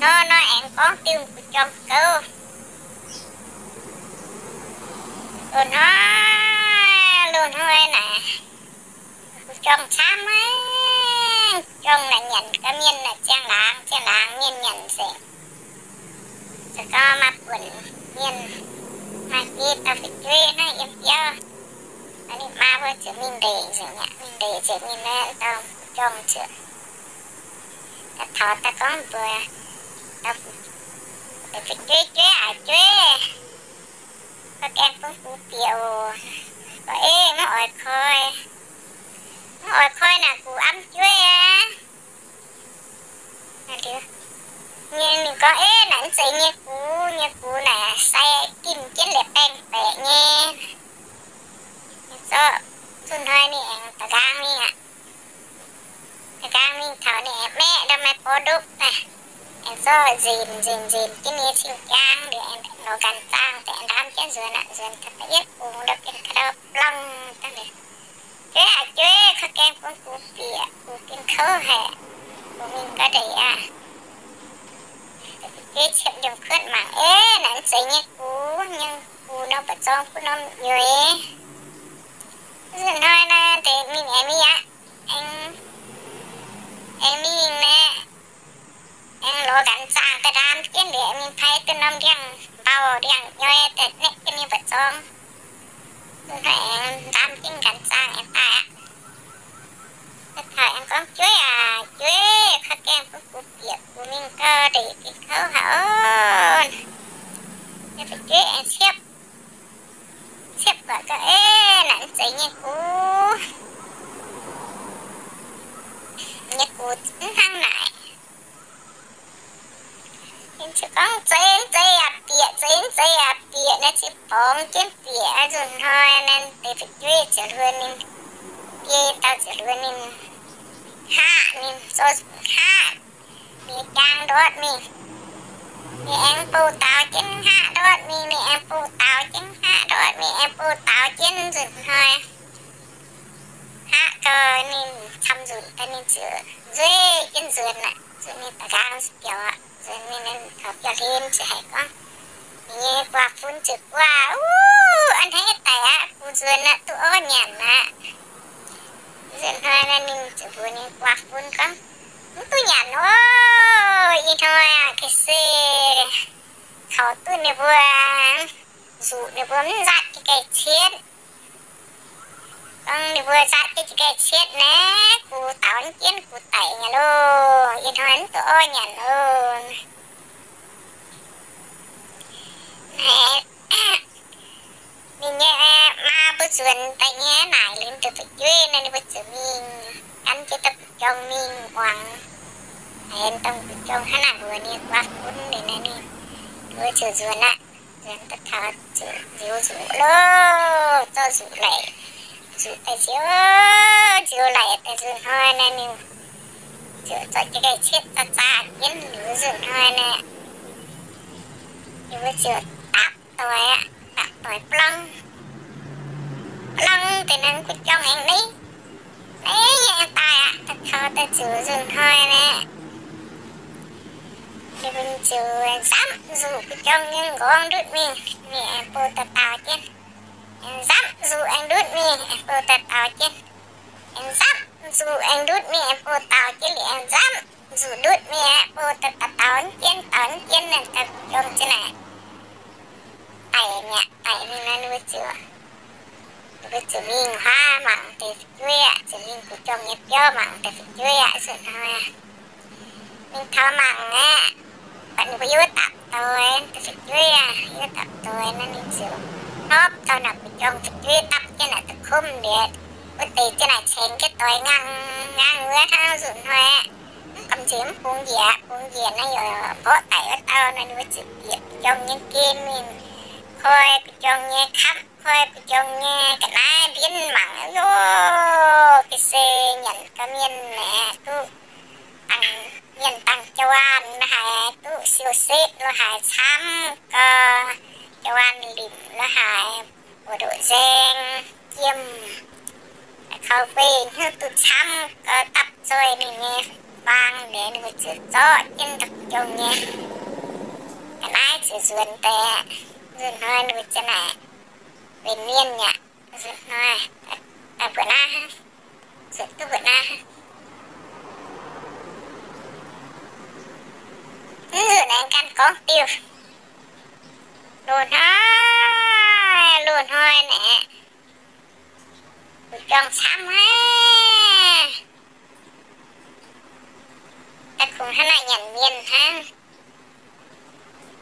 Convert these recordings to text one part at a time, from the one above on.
Nor nor aengx gorngv diuh gu'jong gouv. Loz-hnoi, loz-hnoi naaic, gu'jong camv maiv, gu'jong naaic nyanc gau mienh naaic ziangh laangz, ziangh laangz mienh nyanc nzengc. Se gorngv maaih buonc mienh, maaih biei dauh fu'jueiv naaiv yiem biauv, ninh maa mbuo ziouc mingh ndeic nzengc aqv. Mingh ndeic nzengc ninh naaiv dauh gu'jong ziouc daaih taux daaih gorngv mbuox dauh fu'jueiv, Jueiv aac jueiv, koi gaeng bun gux bieqc oc. Gorngv, Ei, maiv oix koi. Maiv oix koi naaic gux amv jueiv aqv. Ninh gorngv, Ei, naaiv zeiz nyei gux, nyei gux naaic sai ginh jienv liepc baengh baeqc nyei. Zorqv nzunc hnoi ninh aengx da'nqaang mingh aqv. Da'nqaang mingh taux ninh aengx maeqv ndau maaih borv ndopv daaih, aengx zorqv nzenc nzenc nzenc jienv ninh nyei cing-jaang, liuz aengx lorz nqanx zaangh daaih aengx ndaamv jienv nzuonx aqv. Nzuonx daaih da'yietv bungx ndau bienh ka'ndau blangh daaih liuz, Jueiv aac jueiv, koi gaeng bun gux bieqc, gux gengh kouv haic, gux mingh gau ndeic aqv. Jueiv ciepv njien-kuotv mangc, Ei, naaiv zeiz nyei gux, nyei gux norm mba'zorng bun norm nyueiz. Nzunc hnoi naaiv deix mingh aengx mingh aqv. Aengx, aengx mingh naaiv, aengx lorz nqanx zaangh daaih ndaamv jienv liuz, mingh pai duqv norm ndiangx-mbauh ndiangx-nyoi daaih naeqv jienv ninh mba'zorng. Nzunc hnoi aengx ndaamv jienv nqanx zaangh aengx daaih aqv. Daaih taux aengx gorngv, Jueiv aac jueiv, koi gaeng bun gux bieqc, gux mingh gau ndeic gengh kouv haic oc. Fu'jueiv aengx ciepv, ciepv buatc gorngv, Ei, naaiv zeiz nyei gux, nyei gux mv hnangv naaic. Ninh ziouc gorngv, Zeiz, zeiz yaac bieqc, zeiz, zeiz yaac bieqc. Naaiv ziouc borngz jienv bieqc. Nzunc hnoi naaiv deix fu'jueiv ziouc luoqc ninh, biei dauh ziouc luoqc ninh, hngaqv ninh, zorqv hngaqv ninh jaang ndortv mingh. Ninh aengx bouh daaux jienv hngaqv ndortv mingh, ninh aengx bouh daaux jienv hngaqv ndortv mingh, aengx bouh daaux jienv nzunc hnoi. Hngaqv gau ninh camv nzunc daaih ninh ziouc nzueic jienv nzuonx aqv. Nzuonx ninh da'nqaang biaux aqv. Nzuonx ninh taux biauv-hlen ziouc haiz gorngv, ninh nyei guaax fun ziouc guaax, Wuov, a'hneiv daic aqv. Gux nzuonx aqv, duqv orv nyanc aqv. Nzunc hnoi naaiv ninh ziouc mbuox ninh guaax fun gorngv, Mv duqv nyanc oc. Ih hnoi aqv, ga'sie kaux duqv ninh mbuo nzuqc ninh mbuo mv nzaatv jienv gaengh cietv. Gorngv ninh mbuo nzaatv jienv gaengh cietv naaiv, gux daaux jienv gux daic nyei loh. Ih hnoi mv duqv orv nyanc loh. Naaiv ninh nyei maa mbuo nzuonx daaih nyei naaic, liuz deix fu'jueiv naaiv ninh mbuo ziouc mingh gan jienv daaih gu'jong mingh muangx, haaix dongh gu'jong hnangv naaic mbuox ninh guaax fun liuz naaiv ninh mbuo ziouc nzuonx aqv. Nzuonx daaih taux ziouc nziux nzuqc loh, zorqv nzuqc laic, nzuqc daaih nziux, nziux laic daaih nzunc hnoi naaiv ninh ziouc zorqv jienv gaengh cietv zaqc zaqc jienv liuz nzunc hnoi naaiv, ninh mbuo ziouc dapv doix aqv, dapv doix blang, blang deix naaiv gu'jong aengx neiv, neiv nyei aengx daaih aqv. Daaih taux daaih ziouc nzunc hnoi naaiv, ninh mbuo ziouc nzamv nzuqc gu'jong nyei nqorngv ndutv mingh, ninh aengx bouh daaih daaux jienv. Aengx nzamv nzuqc aengx ndutv mingh, aengx bouh daaih daaux jienv. Aengx nzamv nzuqc aengx ndutv mingh, aengx bouh daaux jienv liuz, aengx nzamv nzuqc ndutv mingh aqv, bouh daaih daaux jienv, daaux jienv naaiv daaih gu'jong jienv naaic, daic mi'aqv. Daic mingh naaiv ninh mbuo ziouc, ninh mbuo ziouc mingh huaav mangc deix fu'jueiv aqv, ziouc mingh gu'jong nyei biauv mangc deix fu'jueiv aqv. Nzunc hnoi mingh taux mangc aqv, buatc ninh mbuo yiem wuov dapc doix, deix fu'jueiv aqv, yiem wuov dapc doix naaiv ninh ziouc hnopv taux naaic gu'jong fu'jueiv dapv jienv naaic da'komv liuz, wuov deix jienv naaic cengx jienv doix ngang ngang wuov hnangv nzunc hnoi aqv. Mv gamh nziex mv bungx njiec, bungx njiec naaiv yaac mborqv daic wuov dauh naaiv, ninh mbuo ziouc bieqc gu'jong nyei gen mingh koi gu'jong nyei kamv, koi gu'jong nyei ga'naaiv mbienv mangc, Ov, ga'sie nyanc gau mienh aeqv, duqv dangh mienh dangh jauv-waanh lo haaix, duqv siou setv lo haaix, camv gau jauv-waanh limc lo haaix, buoz-ndoqv nzaeng, jiem, kaux guei hnyouv duqv camv gau, dapv zoih ninh nyei baang liuz, ninh mbuo ziouc zorqv jienv jong nyei. Ga'naaiv ziouc nzuonx deix, nzunc hnoi ninh mbuo ziouc naaic, benx mienh aqv. Nzunc hnoi daaih mbuo naaiv, nzunc duqv mbuo naaiv. Nzunc aengx ganh gorngv diuh, loz-hnoi, loz-hnoi naaic, mbu'jong camv haic. Daaih kungx hnangv naaic nyanc mienh hnangv.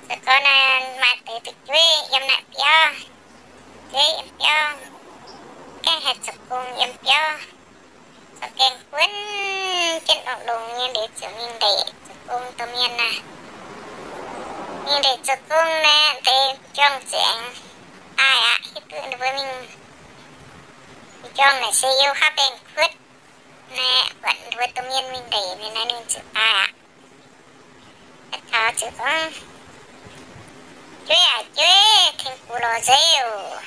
Za'gengh naaic maaih deix fu'jueiv yiem naaic biauv, fu'jueiv yiem biauv, gaengh haih zoux gong yiem biauv, zorqv gaengh buonv jienv longx-longx nyei liuz ziouc mingh ndeic zoux gong domh mienh naaic. Mingh ndeic zoux gong naaic deix mbu'jong ziouc aengx daaih aqv. Hiuv duqv ninh mbuo mingh, mbu'jong naaic se yiem haav baengh kuotv naaic, buatc ninh mbuo domh mienh mingh ndeic naaic, ninh ziouc daaih aqv. Taux ziouc gorngv, Jueiv aac, jueiv, tengx guv lorz nzeiv oc.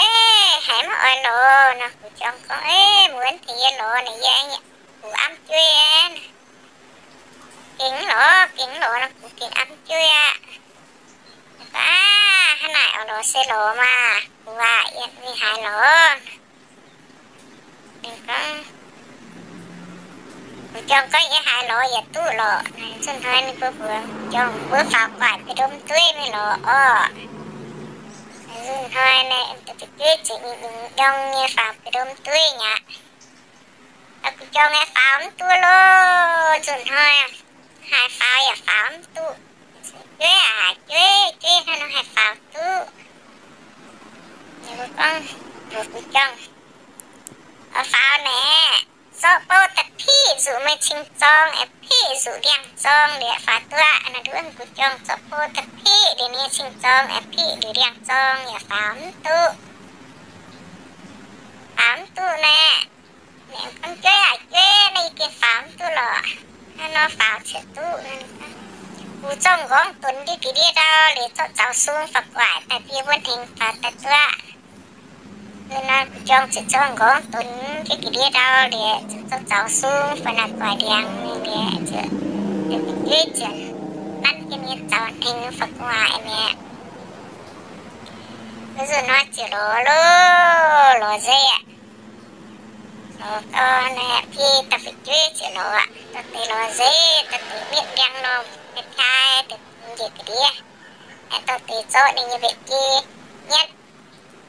Eix, haiz maiv oix lorz nor, guv jorm gorngv, Eix, mbuo tengx yie lorz naaic, yie guv amv jueiv. Gengh lorz, gengh lorz nor, guv gengh amv jueiv aqv. Aav, hnangv naaic oix lorz se lorz maah, guv aac, yie mingh haaix lorz? Ninh gorngv, guv jorm gorngv, Yie haaix lorz yaac duqv lorqc. Nzunc hnoi ninh mbuo mbuox guv jorm, Mbuo faaux gu'nguaaic bieqc ndom dueiv mingh lorz orqc. Nzunc hnoi naaic, da'feix jueiv ziouc mingh njorng nyei faaux bieqc ndom dueiv mi'aqv. Guv jorm aengx faaux mv duqv loh. Nzunc hnoi haaix faaux yaac faaux mv duqv. Jueiv aac, jueiv, jueiv, hnangv nor haih faaux duqv. Ninh mbuo gorngv mbuox guv jorm, Oix faaux naaic, zorqv bouv daaih piqv nzuqc meih cing-zorng, aengx piqv nzuqc ndiangx-zorng liuz faaux duqv. Naaiv nduov guv jorm zorqv bouv daaih piqv liuz nyei cing-zorng, aengx piqv liuz ndiangx-zorng yaac faaux mv duqv. Faaux mv duqv naaic. Ninh gorngv, Jueiv aac, jueiv, naaiv yie gengh faaux mv duqv lorqc. Hnangv nor faaux ciex duqv. Guv zorqv nqorngv dunx jienv ga'ndiev ndau liuz, zorqv zaux sung faaux gu'nguaaic daaih bun yie mbuo hnengx faaux daaih duqv. Nor guv jorm ziouc zorqv nqorngv dunx jienv ga'ndiev ndau liuz, zorqv zaux sung faaux naaic gu'nguaaic ndiangx mingh liuz, ziouc, ziouc nanv jienv nyei zaux hnengx faaux gu'nguaaic mi'aqv. Nzunc hnoi ziouc lorz loh, lorz nzeiv aqv. Lorz gau naaic, biei da'feix jueiv ziouc lorz aqv. Dorh deix lorz nzeiv, dorh deix mietv ndiangx-normh, mietv qai, deix njiec ga'ndiev, dorh deix zorqv ninh nyei mbiaec biei nyatv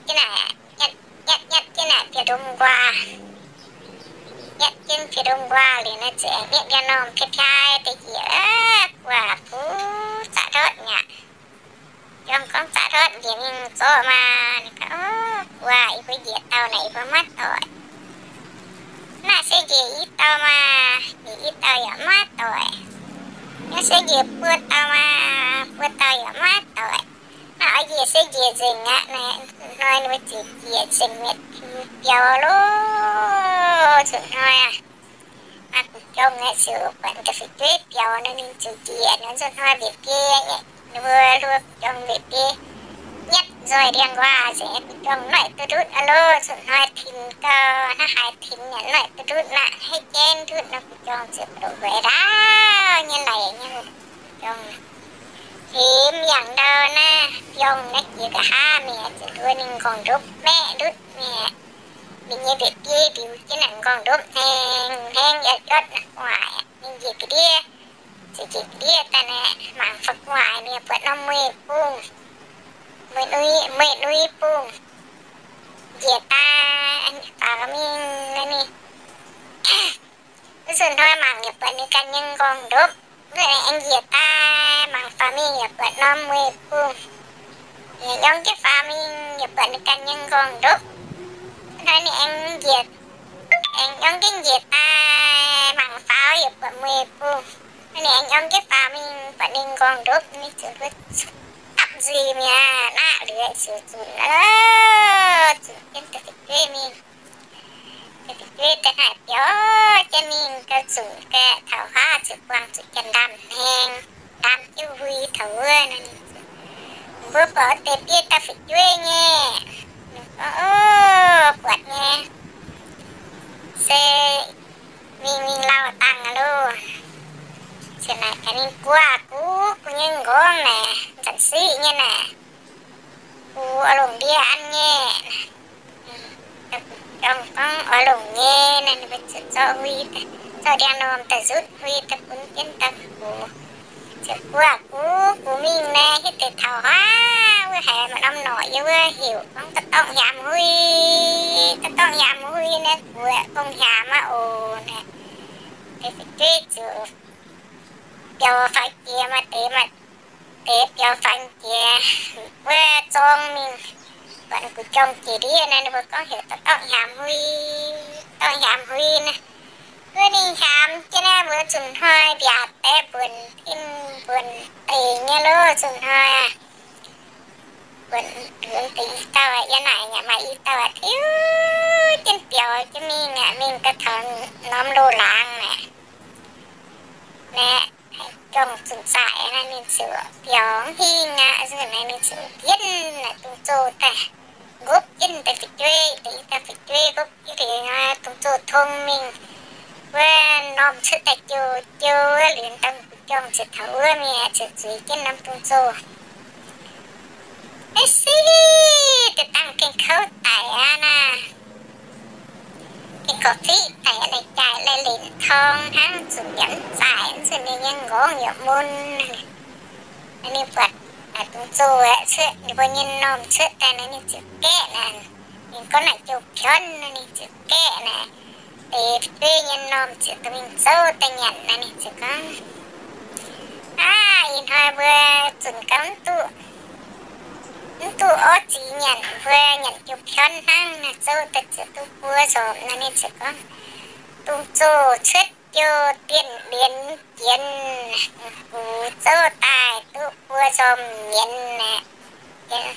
jienv naaic, nyatv, nyatv, nyatv jienv naaic bieqc ndom nquaah. Nyatv jienv bieqc ndom nquaah liuz naaic ziouc mietv ndiangx-normh, mietv qai, deix njiec gu'nguaaic, buv zaqc ndortv mi'aqv. Jorm gorngv, Zaqc ndortv njiec mingh zorqv maah. Ninh gorngv, Guv aac, yie mbuo njiec dauh naaic yie mbuo maiv doic. Naaiv se njiec i dauh maah, njiec i dauh yaac maiv doic. Naaiv se njiec buo dauh maah, buo dauh yaac maiv doic. Naaiv oix njiec se njiec nzengc aqv. Naaiv hnoi ninh mbuo ziouc njiec nzengc mi'aqv, biaux loh. Nzunc hnoi aqv, maaih guv jorm naaic ziouc buatc da'feix jueiv biaux nor, ninh ziouc njiec nor. Nzunc hnoi mbiaec biei, ninh mbuo hluo guv jorm mbiaec biei nyatv nzoih ndiangx nquaah nzengc, guv jorm noic duqv ndutv aqv loh. Nzunc hnoi tinx gau, hnangv haaix tinx yaac noic duqv ndutv aqv. Haiv jaiv ndutv nor, guv jorm ziouc doqc nquaix ndaauv nyei laic nyei guv jorm. Hemx yangh ndau naaiv biorngh naaiv jiex nqa'haav mi'aqv, ziouc nduov ninh m'nqorngv-ndopv maeqv ndutv mi'aqv. Ninh nyei mbiaec biei ndiux jienv naaic m'nqorngv-ndopv hnengx hnengx, yaac ndortv naaic gu'nguaaic, ninh njiec ga'ndiev. Ziouc njiec ga'ndiev daaih naaic, mangc faaux gu'nguaaic mi'aqv, buatc norm mueiz bungh, mueiz nui, mueiz nui bungh. Njiec daaih faaux mingh naaiv ninh. Wuov nzunc hnoi mangc yaac buatc ninh ganh nyei m'nqorngv-ndopv. Wuov aengx njiec daaih mangc faaux mingh yaac buatc norm mueiz bungh. Yaac nyorng jienv faaux mingh yaac buatc ninh ganh nyei m'nqorngv-ndopv. Hnoi ninh aengx njiec, aengx nyorng jienv njiec daaih mangc faaux yaac buatc mueiz bungh. Ninh aengx nyorng jienv faaux mingh buatc ninh m'nqorngv-ndopv, ninh ziouc dapv nzuih mi'aqv, naqv liuz ziouc zunc, zunc jienv da'feix jueiv mingh. Da'feix jueiv daaih naaic biaux jienv mingh gau, zunc gaeqv taux haav ziouc buangh zuqc janx-ndaamv-hneng, ndaamv jienv huin taux wuov. Mbuo buatc deix biei da'feix jueiv nyei. Ninh gorngv, Ov, buatc nyei. Se mingh mingh lauh dangh aqv loh. Ninh guaax gu, gu nyei nqorngv naaic, zanc siqv nyei naaic, gu oix longc ndie an nyei. Gorngv oix longc nyei naaic, ninh mbuo ziouc zorqv hui, zorqv ndiangx-normh daaih nzutv hui daaih bun jienv dangh gu. Ziouc guaax gu, gu mingh naaic, hiuv deix taux haav wuov haiz maaih norm norqc yiem wuov heuc gorngv da'dorngh hiaamx hui, da'dorngh hiaamx hui naaic, guaax gong hiaamx aqv oc naaic. Deix fu'jueiv ziouc biaux faang jiex, maaih deix, maaih deix biaux faang jiex wuov zorng mingh, buatc gu jorng jiex ndiev naaic, ninh mbuo gorngv heuc da'dorngh hiaamx hui, da'dorngh hiaamx hui naaic. Wuov ninh hiaamx jienv naaic, mbuo zuqc hnoi mbiaauc deix mbuonx, mbuonx deix nyei loh, zuqc hnoi mbuonx deix i dauh, yiem naaic yaac maaih i dauh tiuv jienv biaux jienv mingh aqv, mingh daaih taux norm loz-laangz naaic. Naaic, jorng zunh zaqc naaic, ninh ziouc biaux hingh aqv, nzunc naaic ninh ziouc yienv naaic dungz-zoh daaih, nqopv jienv deix fu'jueiv, deix i dauh fu'jueiv nqopv jienv deix dungz-zoh tong mingh wuov normh cuotv daaih jiou, jiou wuov liuz, dangh gu jorng ziouc taux wuov mingh ziouc zueiz jienv norm dungz-zoh. Aa, siqv deix dangh gengh kouv daic aqv naaic. Gengh korv-fiqv daic, lai-jaaix lai-lenc torng hnangv, zuqc yaac mv zaaic, zuqc ninh nyei nqorngv yaac mun. Ninh buatc dungz-zoh aeqv, cuotv ninh mbuo nyei normh cuotv daaih naaic, ninh ziouc gaeqv naaic. Ninh gorngv naaic jiou pion naaic, ninh ziouc gaeqv naaic. Deix fu'jueiv nyei normh ziouc dorh mingh zouv daaih nyanc naaic, ninh ziouc gorngv, Aav, ih hnoi mbuo zunc gau mv duqv, mv duqv orv ziqc nyanc, mbuo nyanc jiou pion hnangv naaic, zouv daaih ziouc duqv buo nzormc naaic. Ninh ziouc gorngv, Dungz-zoh cuotv jiou dienh mienz jienv, gux zouv daaih duqv buo nzormc mienz naaic.